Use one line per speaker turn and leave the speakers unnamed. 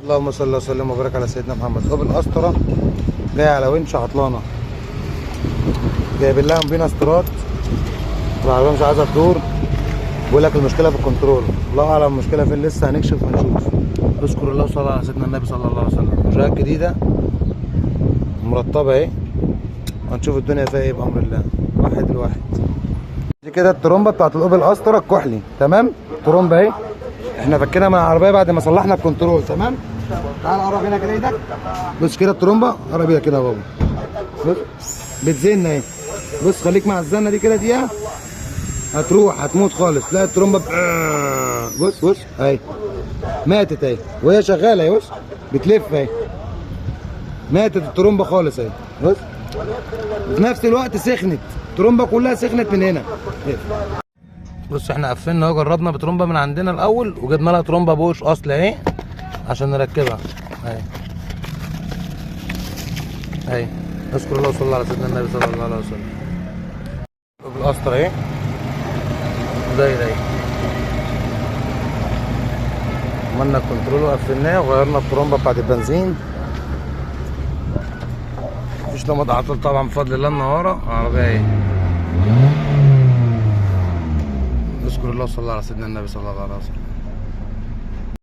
اللهم صل وسلم وبارك على سيدنا محمد. اوبل استرا جاية على ونش عطلانه، جايبين لها مبينة استرات، العربية مش عايزه تدور، بيقول لك المشكلة في الكنترول، الله اعلم المشكلة فين، لسه هنكشف ونشوف. اذكر الله وصلى على سيدنا النبي صلى الله عليه وسلم. مشاهد جديدة مرتبه اهي، هنشوف الدنيا فيها ايه بامر الله. واحد لواحد. دي كده الترومبه بتاعت الاوبل استرا الكحلي، تمام؟ ترومبه اهي، احنا فكينا من العربية بعد ما صلحنا الكنترول، تمام؟ تعال قرب هنا كده ايدك، بص كده الترومبه، قرب ايدك كده يا بابا، بص بتزن اهي، بص خليك مع الزنه دي كده دقيقة، هتروح هتموت خالص. لا الترومبه بص بص اهي ماتت اهي وهي شغالة اهي، بص بتلف اهي، ماتت الترومبه خالص اهي، بص. وفي نفس الوقت سخنت الترومبه كلها، سخنت من هنا. بص احنا قفلنا اهو، جربنا بترومبه من عندنا الاول وجبنا لها ترومبه بوش اصل اهي عشان نركبها اهي اهي. اذكر الله وصلى على سيدنا النبي صلى الله عليه وسلم. القسطرة اهي ودايره اهي، عملنا الكنترول وقفلناه وغيرنا الترومبه بتاعت البنزين. مفيش لمض عطل طبعا بفضل الله. النهارده العربية اهي. اذكر الله وصلى على سيدنا النبي صلى الله عليه وسلم.